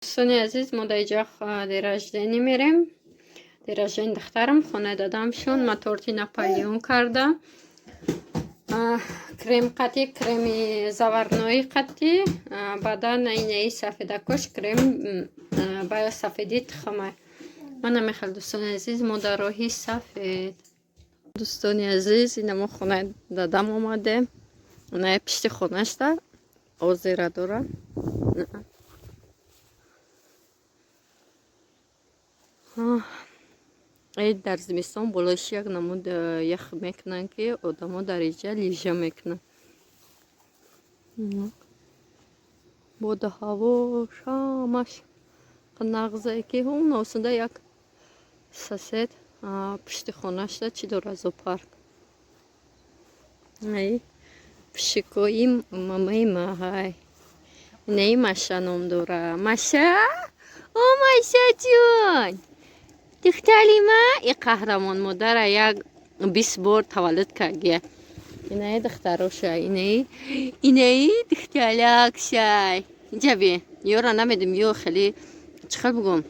Дӯстони азиз, мо дар иҷа день рождения мерем. День рождения духтарам, хонаи дадамшон. Ма торти Наполеон карда. Крем қатӣ, креми заварной қатӣ, баъдан инаи сафедакош крем ба сафеди тухмай. Ман намехел, дӯстони азиз, мо дар роҳи сафед. Дӯстони азиз, ина мо хонаи дадам омадем. Инаи пишти хонашта озера дора. Дар зимистон болоиш як намуд ях мекунанд, ки одамо дар иҷа лижа мекунанд. Боду ҳаво ҳамаш нағзе, ки ҳун як сосед пушти хонашда чӣ дорад, зоопарк. Ай пишикои мамаи маҳай. Инаи Маша ном дора. Маша? О, Машаҷон! Духтари ма и қаҳрамон модара як 20 бор таваллуд кардия. Инаи духтароша, инаи духталакшай. Инҷа би, ёра намедим, ё хеле чӣ хел бигӯм,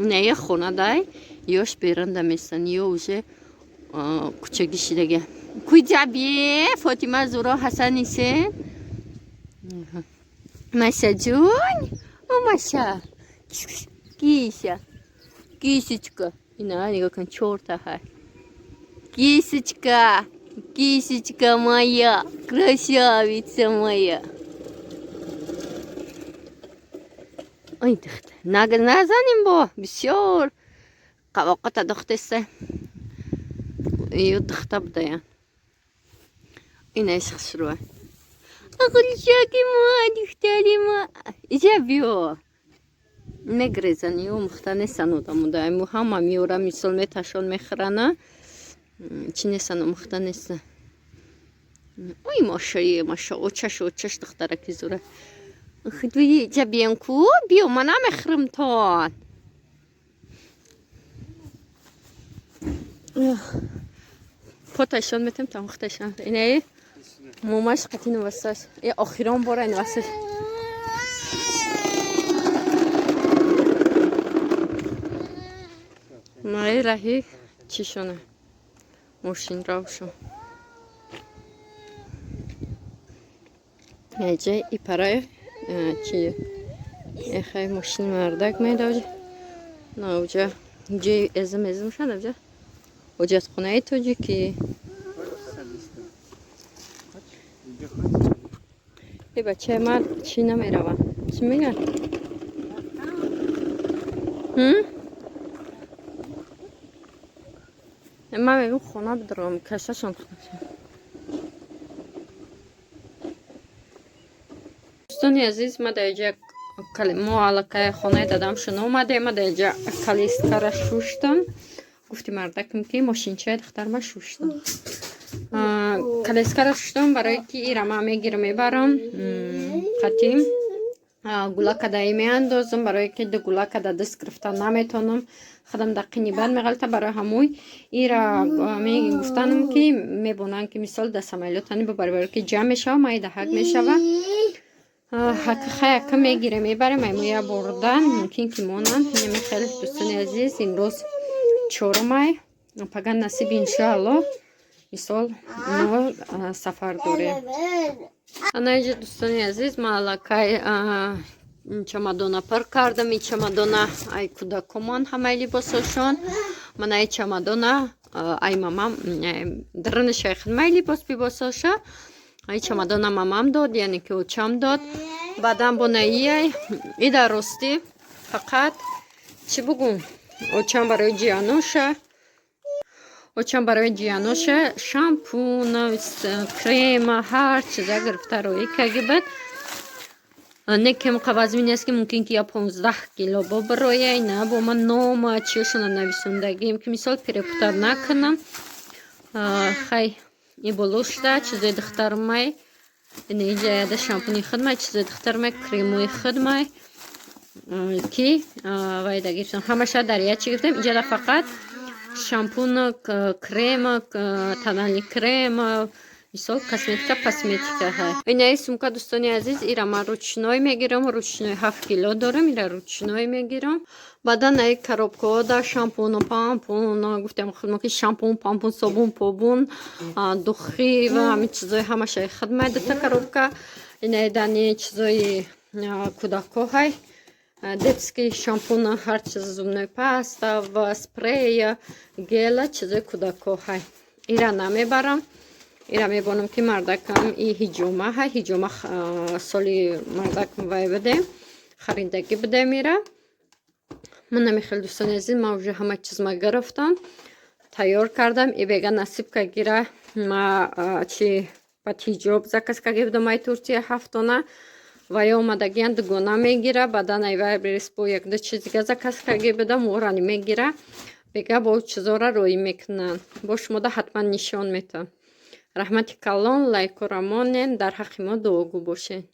инаи хона дай, ёш беранда местан, ё уже кучагӣ шидаги. Куҷа би, Фотима, Зуро, Ҳасан, Исен. Машаҷон, о Маша, киша, кисочка. Ина нигоҳ кун, чорта ҳай. Кисочка, кисочка моя, красавица моя. Ой, духта, назанем бо, бисёр қавоқата духтеста. Ё духта будаян. Инаиш хушрӯа. Ақлшаки ма, духтари ма. Иҷа биё. Мегрезан, ё мухта нестан одамода. Ҳама меора, мисол меташон мехӯрана. Чӣ нестан, мухта нестан. Ой, машаи, маша, очаш, очаш духтараки зура. Иҷа биён ку, биё, ма намехӯрам-тон. Поташон метем, там хуташон. Инаи момаш қатӣ нувасаш. Э охирон бора нувасаш. Маи раҳи чишона. Мошин равшон. Яҷа и парай чи эхай мошин мардак медавҷа. Навҷа ҷои эзм эзм шадавҷа. Ҳоҷатхонаи тоҷикӣ. Э бачаи ман чӣ намерава? Чӣ мегӯяд? Ман мегӯм хона бидорам, кашашон. Дӯстони азиз, ма дар иҷа мо аллакай хонаи дадамшон омадем. Ма дар иҷа коляскара шуштам. Гуфти мардакам, ки мошинчаи духтарма шуштам. Коляскара шуштам, барое ки ира ман мегирам, мебарам қатим гулакадаи меандозам, барое ки ду гулакада даст гирифта наметонам, худам дар қини банд меғалта. Барои ҳамуй ира мегуфтанам, ки мебонанд, ки мисол дар самолётани бибари, барое ки ҷамъ мешава, майда ҳак мешава. Хаяка мегирем, мебарем, аймоя бурдан мумкин ки монанд. Инаме хеле, дӯстони азиз, имрӯз чорумай, паган насиб, иншоалло, мисол мо сафар дорем. Ана иҷа, дӯстони азиз, ман аллакай чамадона пур кардам. И чамадона ай кӯдакомон, ҳамаи либосошон. Ман ай чамадона ай мамам, дарунашай хидмаи либос бибосоша. Ай чамадона мамам дод, яъне ки очам дод. Баъдан бонаияй и дар ростӣ фақат чӣ бугум, очам барои ҷианоша, очам барои ҷианоша шампун, крема, ҳар чиза гирифта роӣ карги буд. Не кем вазмин аст, ки мумкин ки я 15 кило бобирояй. На бо ман нома чиёшона нависондагим, ки мисол перепутать накунам. Хай, и боло шуда чизои духтармай, иҷа яда шампуни худмай, чизои духтармай, кремои худмай, ки вайда гирифтам, ҳамаша дар як чи гирифтем. Иҷада фақат шампуна, крема, тональный крема, Мисол, косметика, косметика ҳай. Инаи сумка, дӯстони азиз, ира ман ручной мегирам, ручной 7 кило дорам, ира ручной мегирам. Баъдан аи коробкаҳо да шампуну пампун, гуфтам худмо, ки шампун, пампун, собун, побун, духи ва ҳамин чизои ҳамашаи хидмай, дута коробка. Инаи дани чизои кӯдакҳо ҳай, детский шампун, ҳар чиз, зубной паста ва спрея, гела, чизои кӯдакҳо ҳай. Ира намебарам, ира мебонам, ки мардакам и ҳиҷома ҳай, ҳиҷома соли мардакам вай будем, харидагӣ будем ира. Ман намехел, дӯстони азиз, ман уже ҳама чизма гирифтам, тайёр кардам. И бега насиб ка гира, ма чи бад ҳиҷоб заказ карда будам ай Турсия, ҳафтона ва ё омадагиян, дугона мегира. Баъдан ай Вайлдберриз бо якду чиз дига заказ карда будам, орани мегира. Бега бо чизора роӣ мекунанд, бо шумода ҳатман нишон метавам. Раҳмати калон, лайкора монен, дар ҳаққи мо дуогӯ бошед.